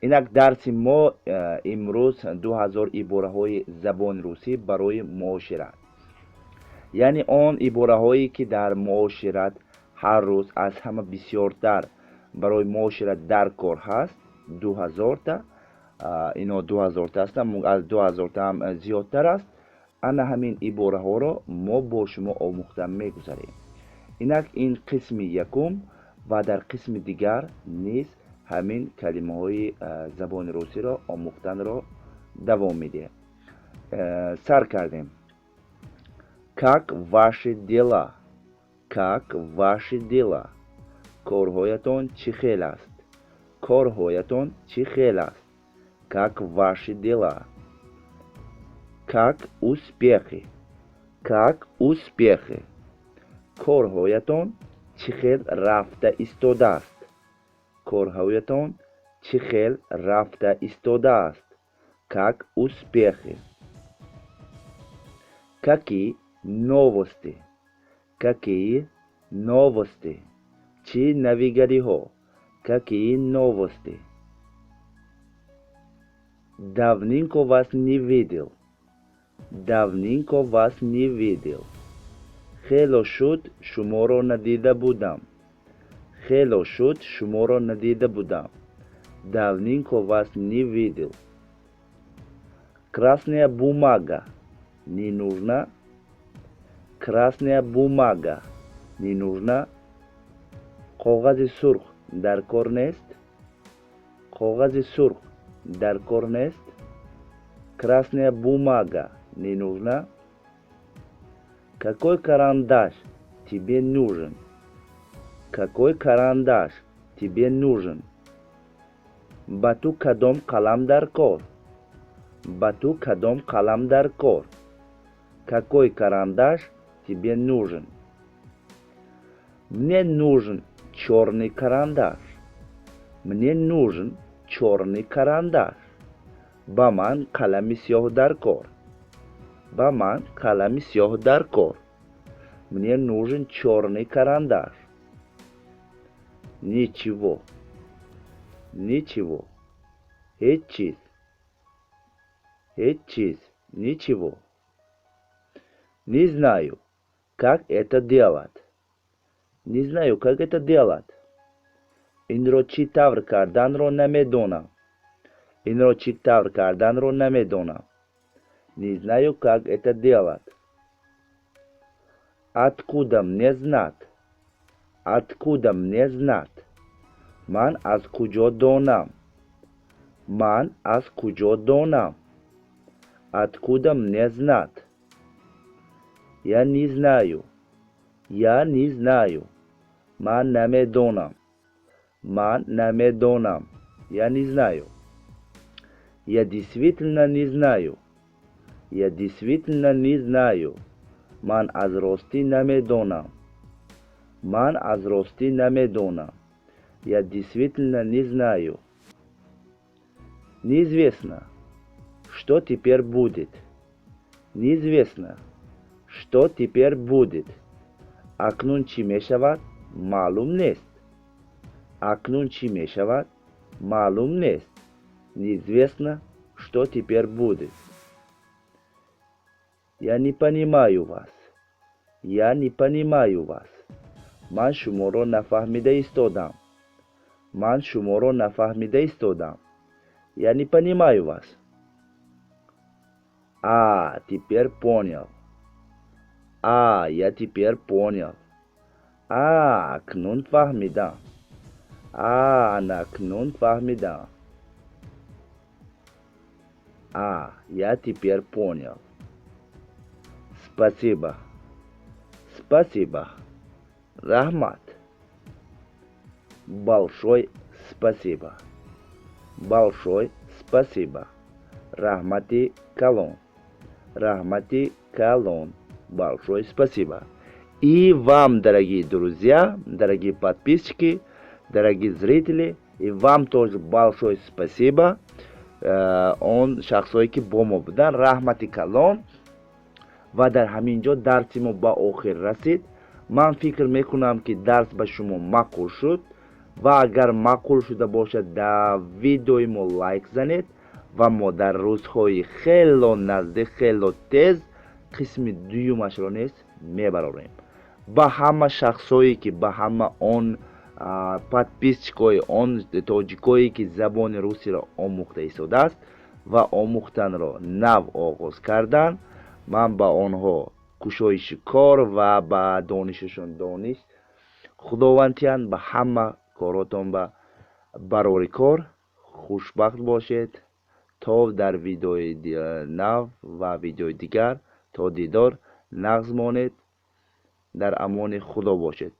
Инак, дарси мо имрӯз 2000 ибораҳои забони русӣ барои муошират, яъне он ибораҳое, ки дар муошират ҳар рӯз аз ҳама бисёртар барои муошират дар кор ҳаст. 2000-та ино, 2000-та ҳастанд, аз 2000-та ҳам зиёдтар аст. Ана ҳамин ибораҳоро мо бо шумо омӯхта мегузарем. Инак, ин қисми якум ва дар қисми дигар низ ҳамин калимаҳои забони русиро омӯхтанро давом медиҳем. Сар кардем. Как ваши дела? Как ваши дела? Корҳоятон чӣ хел аст? Корҳоятон чӣ хел аст? Как ваши дела? Как успехи? Как успехи? Корҳоятон чӣ хел рафта истодааст? Корҳоятон чӣ хел рафта истодааст? Как успехи? Какие новости? Какие новости? Чӣ навигариҳо? Какие новости? Давненько вас не видел. Давненько вас не видел. Хело шуд, шуморо надида будам. Хело шуд, шуморо надида будам. Давненько вас не видел. Красная бумага не нужна? Красная бумага не нужна? Коғази сурх дар кор нест? Коғази сурх дар кор нест? Красная бумага не нужна? Какой карандаш тебе нужен? Какой карандаш тебе нужен? Ба ту кадом қалам дар кор? Ба ту кадом қалам дар кор? Какой карандаш тебе нужен? Мне нужен черный карандаш. Мне нужен черный карандаш. Ба ман қалами сиёҳ дар кор. Ба ман қалами сиёҳ дар кор. Мне нужен черный карандаш. Ничего. Ничего. Ҳеҷ чиз. Ҳеҷ чиз. Ничего. Не знаю, как это делать. Не знаю, как это делать. Инро чӣ тавр карданро намедонам. Инро чӣ тавр карданро намедонам. Не знаю, как это делать. Откуда мне знать? Откуда мне знать? Ман аз куҷо донам? Ман аз куҷо донам? Откуда мне знать? Я не знаю. Я не знаю. Ман намедонам. Ман намедонам. Я не знаю. Я действительно не знаю. Я действительно не знаю. Ман аз ростӣ намедонам. Ман аз ростӣ намедонам. Я действительно не знаю. Неизвестно, что теперь будет. Неизвестно, что теперь будет. Акнун чӣ мешавад, маълум нест. Акнун чӣ мешавад, маълум нест. Неизвестно, что теперь будет. Я не понимаю вас. Я не понимаю вас. Ман шуморо нафаҳмида истодам. Ман шуморо нафаҳмида истодам. Я не понимаю вас. А, теперь понял. А, я теперь понял. А, акнун фаҳмидам. А, ана акнун фаҳмидам. А, я теперь понял. Спасибо. Спасибо. Раҳмат. Большой спасибо. Большой спасибо. Раҳмати калон. Раҳмати калон. Большое спасибо. И вам, дорогие друзья, дорогие подписчики, дорогие зрители, и вам тоже большое спасибо. Он шахсое, ки бо мо будан, раҳмати калон. Ва дар ҳамин ҷо дарси мо ба охир расид. Ман фикр мекунам, ки дарс ба шумо маъқул шуд. Ва агар маъқул шуда бошад, дар видеои мо лайк занед ва мо дар рӯзҳои хело наздик, хело тез қисми дуюмашро низ мебарорем. Ба ҳама шахсое ки, ба ҳама он подписчикои, он тоҷикое ки забони русиро омӯхта истодааст ва омӯхтанро нав оғоз карданд, ман ба онҳо кушоиши кор ва ба донишашон дониш Худованд тиҳанд. Ба ҳама коротон ба барори кор, хушбахт бошед. То дар видеои нав ва видеои дигар то дидор, нағз монед, дар амони Худо бошед.